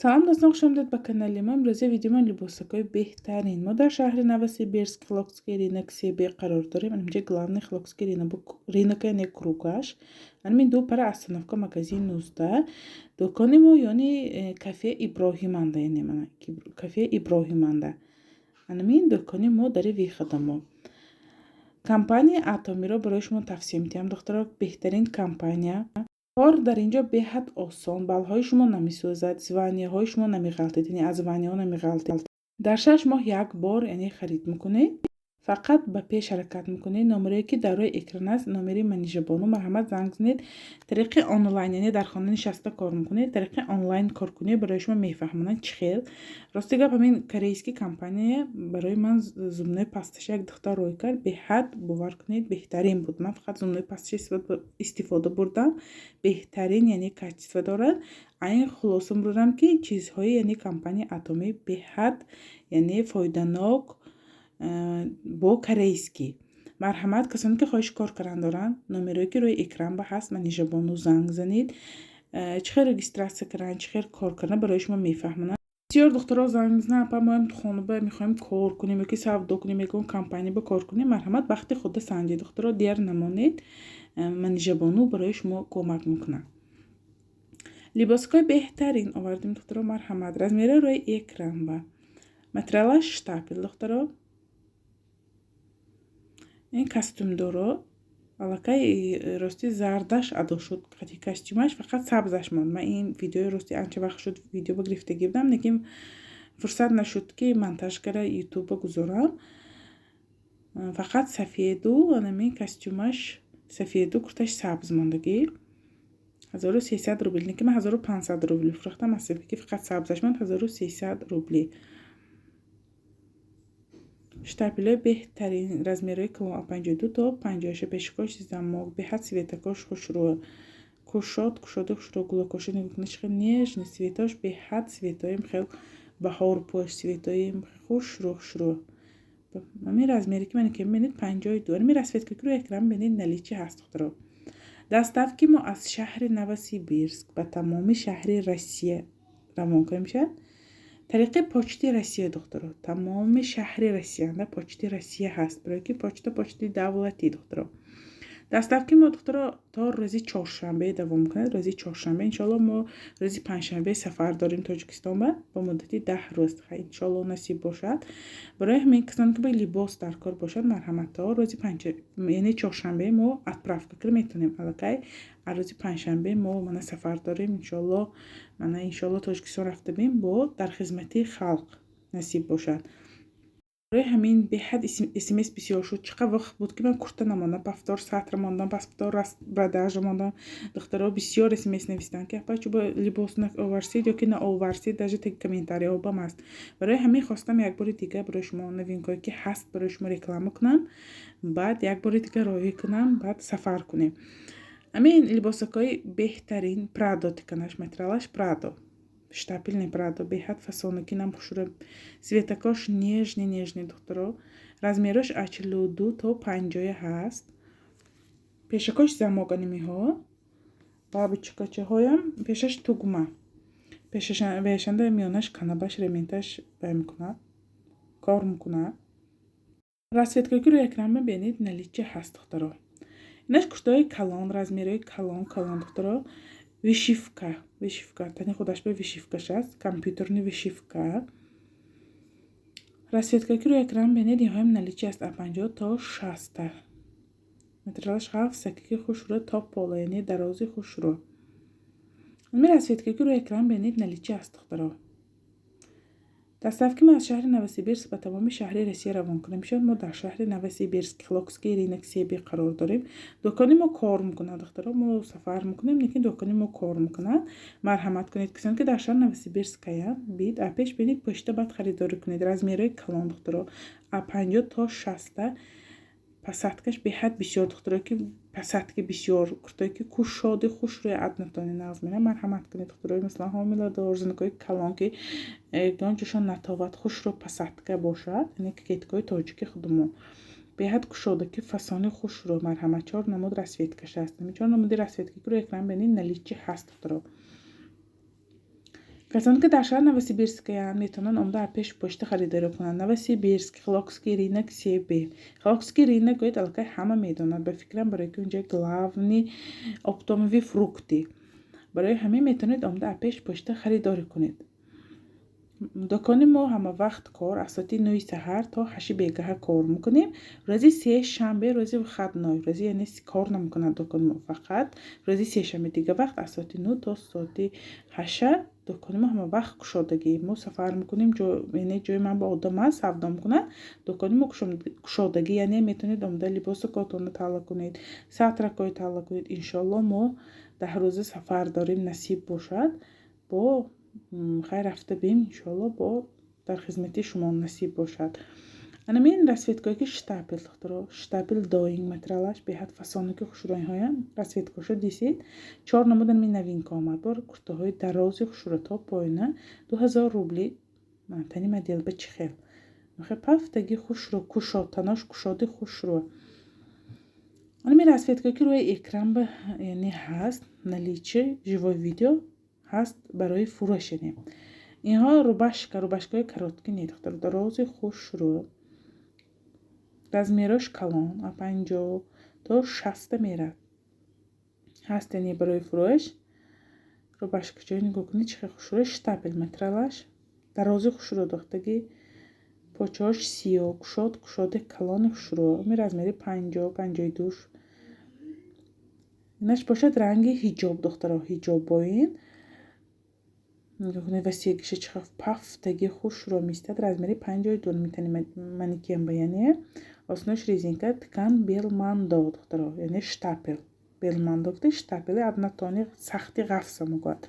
Салом, дӯстон, хушомадед ба канали мо. Имрӯза видеомон либосакҳои беҳтарин. Мо дар шаҳри Новосибирск, Хилокский рынок 3Б қарор дорем. Инҷа главный Хилокский рынок, яъне кругаш. Ҳамин ду пара остановка, магазин 19. Дукони мо ёни кафе Иброҳиманда, яъне мана кафе Иброҳиманда. Ҳамин дукони мо дари выхода мо. Компанияи Атомиро барои шумо тавсия медиҳам, духтаро, беҳтарин компания. Кор дар ин ҷо беҳад осон, баллҳои шумо намесӯзад, званияҳои шумо намеғалтед, яъне аз званияҳо намеғалтед. Дар 6 моҳ як бор, яъне, харид мекунед, фақат ба пеш ҳаракат мекунед. Номерое, ки дар рӯи экран аст, номери Манижабону, марҳамат, занг занед. Тариқи онлайн, яъне дар хона нишаста кор мекунед, тариқи онлайн кор кунед, барои шумо мефаҳмонанд чӣ хел. Рости гап, ҳамин корейский компания барои ман зубной пасташа як духтар рой кард, беҳад, бовар кунед, беҳтарин буд. Ман фақат зубной пасташа истифода бурдам, беҳтарин, яъне, качество дорад. Айн хулоса мебурам, ки чизҳои, яъне, компанияи Атомӣ беҳад, яъне, фоиданок бо корейский. Марҳамат, касоне ки хоҳиши кор кардан доранд, номерое, ки рӯи экран ба ҳаст, Манижабону занг занед. Чӣ хел регистрация кардан, чӣ хел кор кардан, барои шумо мефаҳмонанд. Бисёр духтаро занг мезананд: «Апа, моям хонаба мехоҳем кор кунем ёки савдо кунем, ягон компания ба кор кунем». Марҳамат, бахти худда санҷед, духтаро, дер намонед, Манижабону барои шумо кӯмак мекунад. Либосҳои беҳтарин овардем, духтаро, марҳамат. Размери рӯи экран ба материалаш штапель, духтаро. Ин костюмдоро аллакай, рости, зардаш адо шуд, қати костюмаш фақат сабзаш монд. Ман ин видеои, рости, анча вақт шуд, видео ба гирифтагӣ будам, лекин фурсат нашуд, ки монтаж кара Ютуба гузорам. Фақат сафеду анамин костюмаш сафеду курташ сабз мондагӣ, 1300 рубл. Не ки ман 1500 рубли фурӯхтам, аз ки фақат сабзаш монд, 1300 рубли. Штапелҳои беҳтарин, размерҳои калон, 52 то 56. Пешкош замок, беҳад цветакош хушрӯ, кушод, кушоди хушрӯ, гулакоша нигоҳ кунед, чӣ хел нежный цветош, беҳад цветоим хел баҳорпӯш, цветоим хушрӯ, хушрӯ. Ҳамин размере, ки ман ки мебинед, 52. Ҳамин расцветка, ки рӯи экран мебинед, наличии ҳаст, духтаро. Доставки мо аз шаҳри Новосибирск ба тамоми шаҳри Россия равон карда мешавад тариқи Почти Россия, духтаро. Тамоми шаҳри Россия Почти Россия ҳаст, барое ки почта, почти давлатӣ, духтаро. Доставки мо, духтаро, то рӯзи чоршанбе давом мекунад. Рӯзи чоршанбе, иншоалло. Мо рӯзи панҷшанбе сафар дорем Тоҷикистон ба муддати 10 рӯз, иншоалло, насиб бошад. Барои ҳамин, касоне ки ба либос дар кор бошад, марҳамат, то рӯзи, яъне, чоршанбе мо отправка карда метавонем. Аллакай аз рӯзи панҷшанбе мо мана сафар дорем, иншоалло. Мана, иншоалло, Тоҷикистон рафта бим, бо дар хизмати халқ, насиб бошад. Барои ҳамин беҳад смс бисёр шуд. Чӣ қадр вақт буд, ки ман курта намондам, повтор сатр мондам, повтор продажа мондам. Духтаро бисёр смс навистанд, ки апа, чӯ ба либос наоварсид ё ки наоварсид, даже теги комментарияҳо бам аст. Барои ҳамин хостам як бори дига барои шумо новинкое, ки ҳаст, барои шумо реклама кунам, баъд як бори дига роҳӣ кунам, баъд сафар кунем. Ҳамин либосакҳои беҳтарин, Прадо тиканаш, материалаш Прадо, штапельный Прадо, беҳад фасонаки нам хушрӯ, цветакош нежный, нежный, духтаро. Размерош аз 42 то 50 ҳаст. Пешакош замок, анимиҳо бабочкачаҳоям, пешаш тугма, пешанда миёнаш канабаш, ременташ бай мекунад, кор мекунад. Расцветкое, ки рӯи экран мебинед, наличии ҳаст, духтаро. Инаш куртаҳои калон, размерҳои калон, калон, духтаро. Вышивка, вышивка, тани худаш ба вышивкаш аст, компьютерный вышивка. Расцветка, ки рӯи экран бинед, инҳоям наличии аст, аз 50 то 60-та. Материалаш ғафсаки, ки хушрӯ, то пола, яъне дарози хушрӯ. Ҳамин расцветка, ки рӯи экран бинед, наличии аст, духтаро. Доставки мо аз шаҳри Новосибирск ба тамоми шаҳри Россия равон карда мешавад. Мо дар шаҳри Новосибирск, Хилокский рынок 3Б қарор дорем. Дукони мо кор мекунад, духтаро. Мо сафар мекунем, лекин дукони мо кор мекунад. Марҳамат кунед, касоне ки дар шаҳри Новосибирскаянд, бид пеш бинед, пошта, баъд харидорӣ кунед. Размерҳои калон, духтаро, аз 50 то 60-та. Посадкаш беҳад бисёр, духтаро, ки посадки бисёр, куртое, ки кушоди хушрӯи аднатони нағз мера. Марҳамат кунед, духтарои, масалан, ҳомиладор, занакҳои калон, ки ягон ҷошон натобад, хушрӯ посадка бошад, яъне кокеткаҳои тоҷики худумон, беҳад кушода, ки фасони хушрӯ. Марҳамат, чор намуд расцветкаш аст. Ҳамин чор намуди расцветка, ки рӯи экран бинед, наличии ҳаст, духтаро. Касоне ки дар шаҳр Новосибирскаянд, метавонанд омада аз пеши почта харидорӣ кунанд. Новосибирск, Хилокский рынок, 7Б. Хилокский рынок гӯед, аллакай ҳама медонад, ба фикрам, барои ки унҷа главный оптовый фрукты. Барои ҳамин метавонед омада аз пеши почта харидорӣ кунед. Дукони мо ҳама вақт кор, аз соати 9-и саҳар то 8-и бегаҳа кор мекунем. Рӯзи сешанбе рӯзи выходной, рӯзи яъне кор намекунад дукони мо, фақат рӯзи сешанбе. Дигар вақт аз соати 9 то соати 8-а дукони мо ҳама вақт кушодагӣ. Мо сафар мекунем, яъне ҷои ман ба одам аст, савдо мекунад. Дукони мо кушодагӣ, яъне метавонед омада либосу котона таҳла кунед, сатракҳои таҳла кунед. Иншоалло, мо 10 рӯза сафар дорем, насиб бошад, бо хайр рафта бием, иншоалло, бо дар хизмати шумо, насиб бошад. Анамин расцветкое ки штапель, духтаро, штапель доинг, материалаш беҳад фасонаки хушрӯйҳоям. Расцветкошо дисед, чор намуд ами новинка омад. Бор куртаҳои дарози хушрӯ то поина, 2000 рубли. Тани модел ба чӣ хел пафтаги хушрӯ, кушод, танош кушоди хушрӯ. Анами расцветкое ки рӯи экран ба яъне ҳаст, наличие, живой видео ҳаст барои фурӯш. Яъне инҳо рубашка, рубашкаҳои короткий не, духтаро, дарози хушрӯ, размерош калон, а 50 то 60-а мерад, ҳаст яъне барои фурӯш. Рубашкачои нигоҳ кунед, чӣ хел хушрӯ, штапель материалаш, дарози хушрӯ дохтагӣ, почаҳош сиёҳ, кушод, кушоди калони хушрӯ, ами размери 50, 52-ш. Инаш бошад ранги ҳиҷоб, духтаро, ҳиҷоб боин. Нигоҳ кунед, васеъгиша чӣ хел пафтаги хушрӯ меистад, размери 52 метани манекен ба, яъне оснош резинка, ткань белмандо, духтаро, яъне штапель белмандо гуфта, штапели однотонный, сахти ғафса мегӯяд.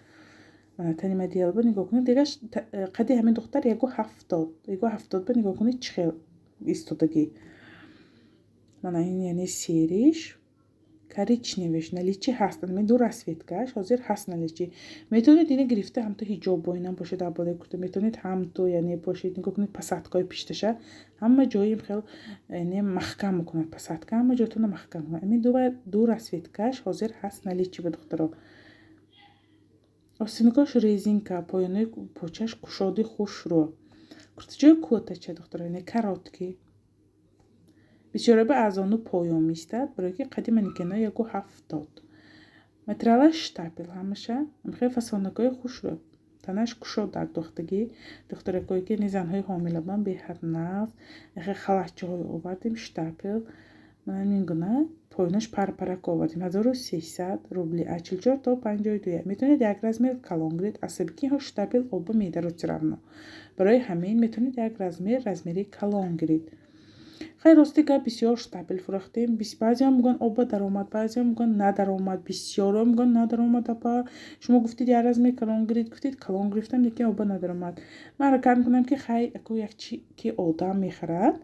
Тани моделба нигоҳ кунед, дигаш қади ҳамин духтар 1,70, 1,70 ба нигоҳ кунед, чӣ хел истодагӣ. Мана ин яъне серыйш, коричневыйш наличии ҳаст. Ами ду расцветкаш ҳозир ҳаст наличии. Метавонед ина гирифта ҳамто ҳиҷоб боинам бошед, дар болои курта метавонед ҳамто яъне пошед. Нигоҳ кунед, посадкаҳои пишташа ҳама ҷои хел яъне маҳкам мекунад, посадка ҳама ҷоятонро маҳкам мекунад. Ами ду расцветкаш ҳозир ҳаст наличии ба, духтаро. Остинакош резинка, поёнаи почаш кушоди хушрӯ. Куртаҷои кӯтача, духтаро, яъне короткий, бисёраба аз ону поён меистад, барое ки қади манекено 1,70. Материалаш штапель ҳамаша, хеле фасонакҳои хушрӯ, танаш кушодак духтагӣ. Духтаракое ки занҳои ҳомила буданд, беҳад нағз. Хеле халатчаҳое овардем, штапель, мана ин гуна поёнаш парпарак овардем, 1300 рубли, аз 44 то 52. Метавонед як размер калон гиред, асаби ки инҳо штапель оба медарад всё равно. Барои ҳамин метавонед як размер, размери калон гиред. Хай, рости гап, бисёр штапель фурӯхтем. Баъзеҳо мегӯянд, оба даромад, баъзеҳо мегӯянд, надаромад, бисёрҳо мегӯянд, надаромад, апа, шумо гуфтед як размер калон гиред, гуфтед, калон гирифтам, лекин оба надаромад. Ман ҳаракат мекунам, ки хай, аку як чи ки одам мехарад,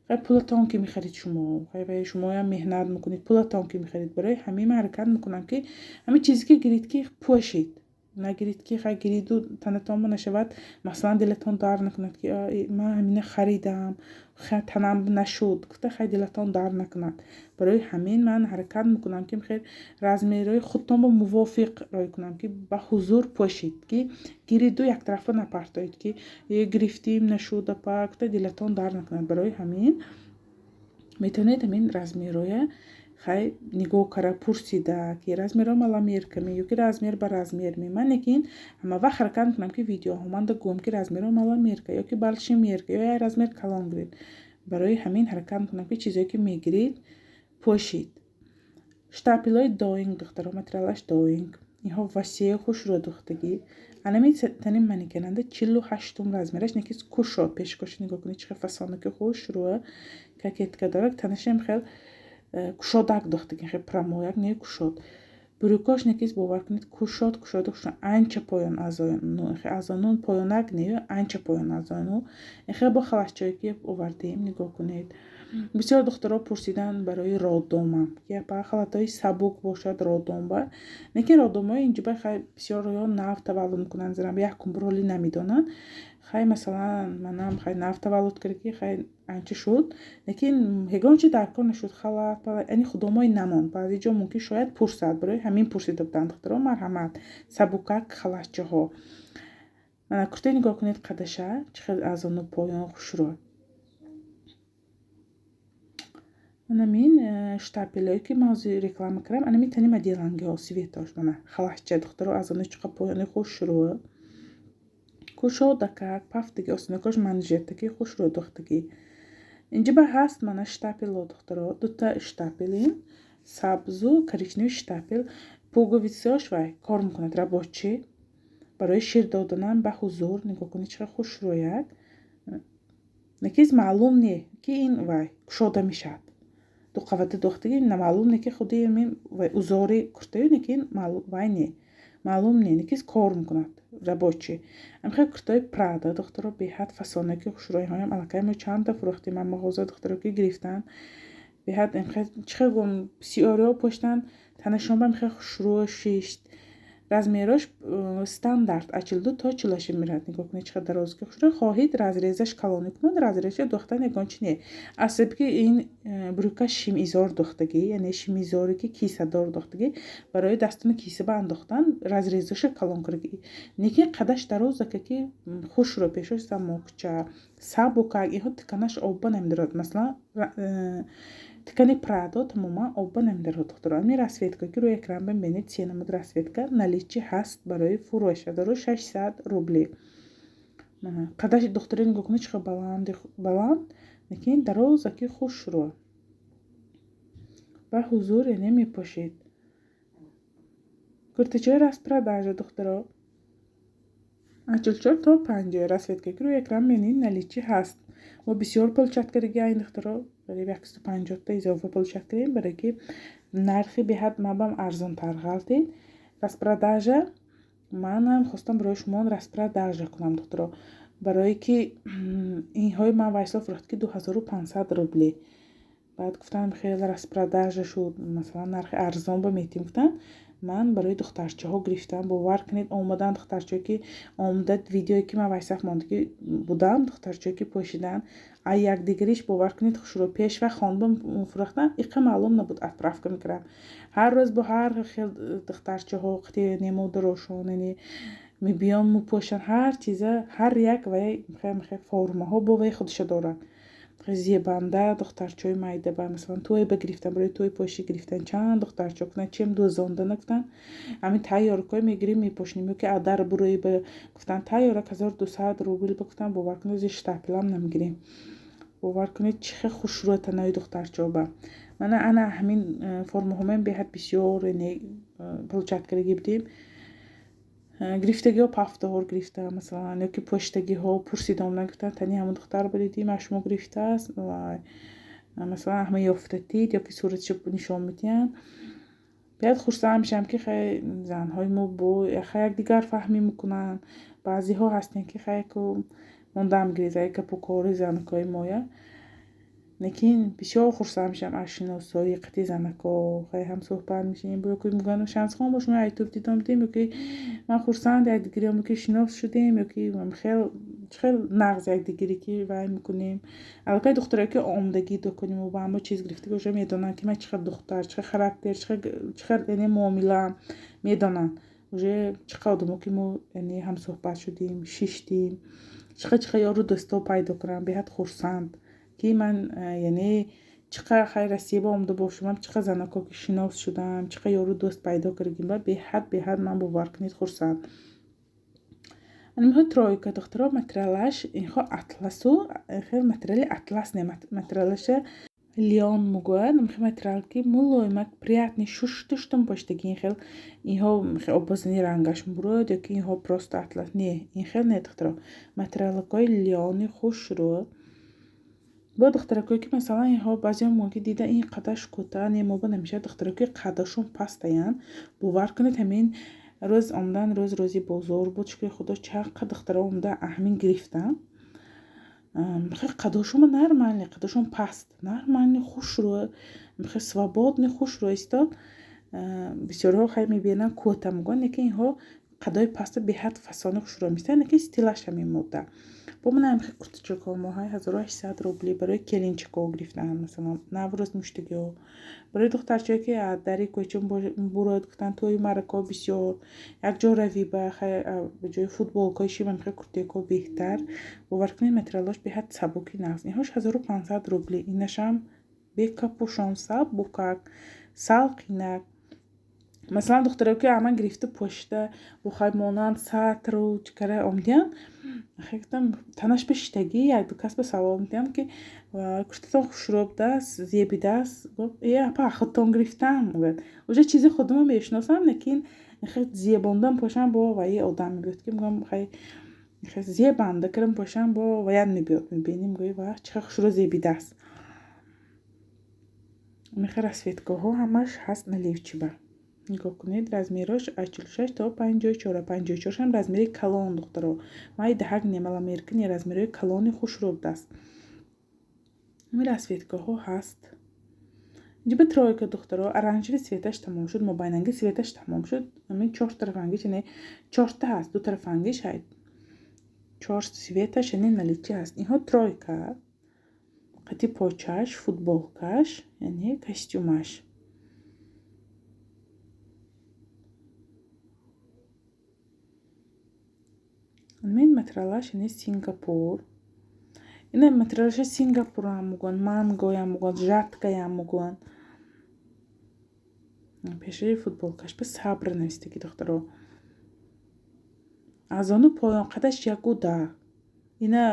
хай, пулатон ки мехарид шумо, хай, шумоям меҳнат мекунед, пулатон ки мехарид. Барои ҳамин ман ҳаракат мекунам, ки ҳамин чизе ки гирид, ки пӯшед, нагирид, ки хай, гириду танатон нашавад, масалан, дилатон дард накунад, ки ман ҳамина харидам, танам нашуд гуфта, хай, дилатон дард накунад. Барои ҳамин ман ҳаракат мекунам, ки хел размерҳои худтон ба мувофиқ рой кунам, ки ба ҳузур пӯшед, ки гириду яктарафа напартоед, ки гирифтим, нашуд, апа, гуфта дилатон дард накунад. Барои ҳамин метавонед ҳамин размерҳоя, хай, нигоҳ кара, пурсида, ки размерҳо маломерками ё ки размер ба размер ми. Ман лекин ҳама вақт ҳаракат мекунам, ки видеоҳоманда гӯям, ки размерҳо маломерка ё ки большемерка ё як размер калон гиред. Барои ҳамин ҳаракат мекунам, ки чизое ки мегиред, пӯшед. Штапелҳои доинг, духтаро, материалаш доинг, инҳо васеъ, хушрӯ духтагӣ. Анами тани манекенанда 48-ум размераш, неки кушод, пешкоши нигоҳ кунед, чӣ хел фасонаки хушрӯ, кокетка дорад, танашам хел кушодак духтагӣ, хел прямояк не, кушод. Брюкош некиз, бовар кунед, кушод, кушода, кушод, анча поён аз ону поёнак не, анча поён аз ону. Хел бо халатчое ки овардем, нигоҳ кунед. Бисёр духтаро пурсиданд барои роддомам, ки апа, халатҳои сабук бошад роддомба. Лекин роддомҳои инҷоба, хай, бисёрҳо нав таваллуд мекунанд, зерам якум бор, ҳоли намедонанд. Хай, масалан, манам, хай, нав таваллуд карда, ки хай, анча шуд, лекин ягон чи дар кор нашуд, халат яъне худомои намонд. Баъзе ҷо мумкин шояд пурсад, барои ҳамин пурсида буданд, духтаро, марҳамат, сабукак халатчаҳо. Мана курта нигоҳ кунед, қадаша чӣ хел аз ону поён хушрӯ. Манамин штапелое, ки ман ҳозир реклама кардам, анами тани моделангиҳо цветош. Мана халашча, духтаро, аз ону чиқа поёни хушрӯ, кушодакак, пафтаги, осинакош манжетаки хушрӯ духтагӣ. Инҷа ба ҳаст, мана штапело, духтаро, дута штапелин, сабзу коричневый штапел. Пуговицаош вай кор мекунад, рабочий, барои шир доданам. Ба ҳузур нигоҳ кунед, чӣ хушрӯяк. Накиз маълум не, ки ин вай кушода мешавад, дуқавата духтагӣ, маълум не, ки худи вай узори куртаю некин вай не, маълум не, некиз кор мекунад, рабочий. Амхел куртаи Прада, духтаро, беҳад фасонаки хушрӯиҳоям. Аллакай мо чандта фурӯхтем ам мағоза, духтаро, ки гирифтан беҳад чӣ хел гум, бисёриҳо пӯштан, танашон ба хел хушрӯ шишт. Размерош стандарт аз 42 то 48 меравад. Нигоҳ кунед, чӣ қадр дарозки хушрӯ. Хоҳид, разрезаш калонӣ кунад, разреза духтан ягон чи не. Асаб ки ин брюка шимизор духтагӣ, яъне шимизоре, ки кисадор духтагӣ, барои дастони киса ба андохтан разрезаша калон кардагӣ, лекин қадаш дарозака, ки хушрӯ. Пешош замокча сабукак. Инҳо тиканаш обба намедорад, масалан, тикани Прадо тамоман обба намедорад, духтаро. Ами расцветка, ки рӯи экран бибинед, се намуд расцветка наличии ҳаст барои фурӯш, 1600 рубли. Қадаши, духтаро, нигоҳ кунед, чӣ қадр баланди баланд, лекин дарозаки хушрӯ. Ба ҳузур, яъне мепошед. Куртачаи распродажа, духтаро, аз 44 то 50, расцветка, ки рӯи экран мебинед, наличии ҳаст. Мо бисёр получать кардагӣ айн, духтаро, барои 150-та изофа получать кардем, барое ки нархи беҳад мабам арзонтар ғалтид. Распродажа манам хостам барои шумо распродажа кунам, духтаро, барое ки инҳои ман вайсо фурӯхт, ки 2500 рубли. Баъд гуфтам, хеле распродажа шуд, масалан, нархи арзон ба метим, гуфтам. Ман барои духтарчаҳо гирифтам. Бовар кунед, омадан духтарчаҳое, ки омада, видеое, ки ман вайсаф мондагӣ будам, духтарчаҳое, ки пӯшидан, а якдигариш, бовар кунед, хушрӯ. Пеш вақт хонба фурӯхтам, иқа маълум набуд, отправка мекардам ҳар рӯз бо ҳар хел духтарчаҳо, немодарошон, яъне мебиён, мепӯшанд ҳар чиза, ҳар як вай формаҳо бо вай худша дорад, зебанда. Духтарчаҳои майда ба, масалан, тӯй ба гирифтан, барои тӯй пошӣ гирифтан. Чанд духтарчаҳо гуфтан, чем дӯзонда нагуфтан, ҳамин тайёркҳое мегирем, мепошинем, ё ки адар бурӯи ба гуфтан, тайёрак 1200 рубл ба гуфтан. Бовар кунед, зи штапелам намегирем. Бовар кунед, чӣ хел хушрӯ танои духтарчаҳо ба. Мана ана ҳамин формаҳомаем беҳад бисёр, яъне получать кардагӣ будем. Гирифтагиҳо пафтаҳор гирифта, масалан, ё ки пӯштагиҳо пурсида омадан, гуфтан, тани ҳамон духтар будидим, аз шумо гирифтааст, масалан, ҳама ёфтатид ё ки суратшо нишон медиҳанд. Беҳад хурсанд мешавам, ки хай занҳои мо бо хай якдигар фаҳмӣ мекунанд. Баъзеҳо ҳастем, ки хай ку мондаам гиреза гапу кори занакҳои моя, лекин бисёр хурсанд мешавам аз шиносоии қити занако. Хай ҳамсӯҳбат мешавем, ё ки мегӯянд, Шамсхон, бо шумо ютуб дидом дидем, ё ки ман хурсанд якдигариём, ки шинос шудем, ё ки хел хел нағз якдигаре, ки вай мекунем. Аллакай духтаре, ки омадагӣ дукони мо ба ҳама чиз гирифтагӣ, уже медонанд, ки ман чӣ хел духтар, чӣ хел характер, чӣ хел, яъне муомилаам медонанд уже, чӣ қадр одамо, ки мо, яъне ҳамсӯҳбат шудем, шиштем, чӣ қадр, чӣ қадр ёру дӯстҳо пайдо кардам. Беҳад хурсанд, ки ман, яъне чӣ қадр хай Россия ба омада бошам, чӣ қадр занако, ки шинос шудам, чӣ қадр ёру дӯст пайдо кардагим ба беҳад, беҳад ман, бовар кунед, хурсанд. Инҳо тройка, духтаро, материалаш инҳо атласу хел материали атлас не, материалаша лён мегӯяд. Хел материал, ки мулоимак, приятный, шушту шутум поштаги. Ин хел инҳо обозани рангаш мебурояд, ё ки инҳо просто атлас не, ин хел не, духтаро, материалакҳои лёни хушрӯ. Бо духтаракое, ки масалан инҳо баъзеҳо мегӯянд, ки дида ин қадаш кӯтоҳ не, мо ба намешавад. Духтаракое, қадашон пастаянд, бовар кунед, ҳамин рӯз омадан, рӯз рӯзи бозор буд, шукри Худо, чанд қад духтаро омада, ҳамин гирифтанд. Хел қадошон нормальный, қадошон паст, нормальный, хушрӯ, хел свободный, хушрӯ истод. Бисёриҳо хай мебинанд, кӯта мегӯянд, лекин инҳо Қадои паста беҳад фасони хушрӯ меистад, ки стилаш ҳамин мода. Бо ман ҳамихел куртачако моҳай 1800 рубли барои келинчако гирифтан, масалан, наврӯз муштагиҳо. Барои духтарчае ки дари кӯча бурояд, гуфтан тӯи марако бисёр, якҷо равӣ ба ҷои футболкаи шим ҳамихел куртако беҳтар. Бовар кунед, материалош беҳад сабуки нағз. Инҳош 1500 рубли. Инашам бе капюшон, сабукак, салқинак. Масалан, духтаре ки аман гирифта пошта бухай монанд сатру чикара омдиян, гуфтам танаш ба шиштагӣ якду кас ба савол медиҳам, ки куртатон хушрӯ будааст, зебидааст. Гуфт: «Э, апа, худтон гирифтам». Гӯяд, уже чизи худама мешиносам, лекин зебондан пошам бо ваи одам мебиёд, ки мегӯям хай зебанда кардам пошам бо ваяд мебиёд, мебинем, гӯи ва чӣ қадр хушрӯ зебидааст. Мехе расцветкаҳо ҳамаш ҳаст наличии ба. Нигоҳ кунед, размерош аз 46 то 54. 54шам размери калон, духтаро. Май даҳак не, маломерка не, размерои калони хушрӯ будааст. Ҳамин расцветкаҳо ҳаст. Инҷа ба тройка, духтаро, оранжевый цветаш тамом шуд, мобайнанги цветаш тамом шуд. Ҳамин чортарафангиш, яъне чорта ҳаст, дутарафангиш ҳай. Чор цветаш яъне наличии ҳаст. Инҳо тройка. Қати почаш, футболкаш, яъне костюмаш. Ҳамин материалаш яъне Сингапур. Ина материалаша Сингапурам мегӯянд, мангоям мегӯянд, жаткаям мегӯянд. Пешаи футболкаш ба сабр навистагӣ, духтаро. Аз ону поён қадаш 1,10. Ина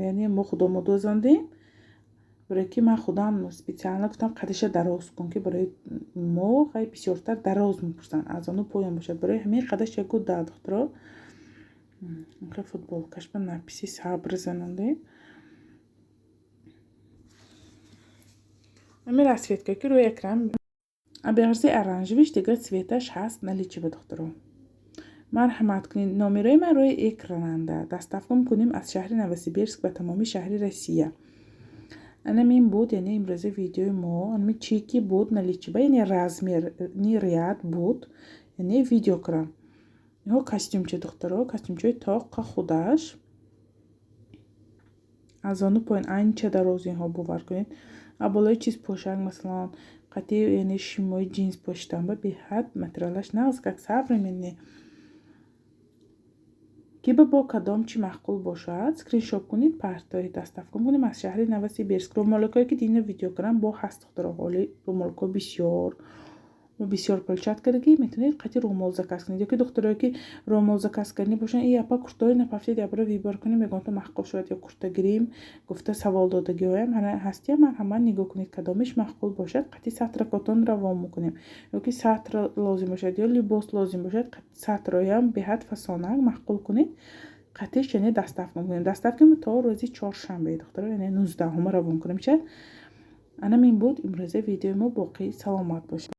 яъне мо худомо дӯзондем, барое ки ман худам специально гуфтам қадаша дароз кун, ки барои мо хай бисёртар дароз мепурсанд, аз ону поён бошад. Барои ҳамин қадаш 1,10, духтаро. Футболкаш ба надписи сабр занондем. Ҳамин расцветка ки рӯи экран абеғарзи оранжевиш, дигар цветаш ҳаст наличии ба, духтаро. Марҳамат кунед, номерои ман рӯи экрананда. Доставка мекунем аз шаҳри Новосибирск ба тамоми шаҳри Россия. Анамин буд, яъне имрӯза видеои мо. Анами чӣ ки буд наличии ба, яъне размерный ряд буд, яъне видео кардам. Инҳо костюмча, духтаро, костюмчаи тоқа худаш. Аз ону поён анча дароз инҳо, бовар кунед. А болои чиз пӯшак, масалан, қати яъне шимои ҷинс пӯшидан ба беҳад материалаш нағз, как современный. Ки ба бо кадом чӣ маъқул бошад, скриншот кунед, партои доставка мекунем аз шаҳри Новосибирск. Румоликое ки дина видео кардам бо ҳаст, духтаро, ҳоли румолко бисёр бисёр получать кардагӣ, метавонед қати румол заказ кунед. Ё ки духтарое ки румол заказ кардани бошанд, и апа, куртаҳои напафтед, ябра выбор кунем, ягонто маъқул шавад ё курта гирем гуфта савол додагиҳоям ҳастия. Марҳамат, нигоҳ кунед, кадомиш маъқул бошад, қати сатракотон равон мекунем. Ё ки сатр лозим бошад ё либос лозим бошад, сатроям беҳад фасонак маъқул кунед, қатиш яъне доставка мекунем. Доставка то рӯзи чоршанбе, духтаро, яъне 19-ума равон кунем шад. Анамин буд имрӯза видеои мо. Боқӣ саломат бошед.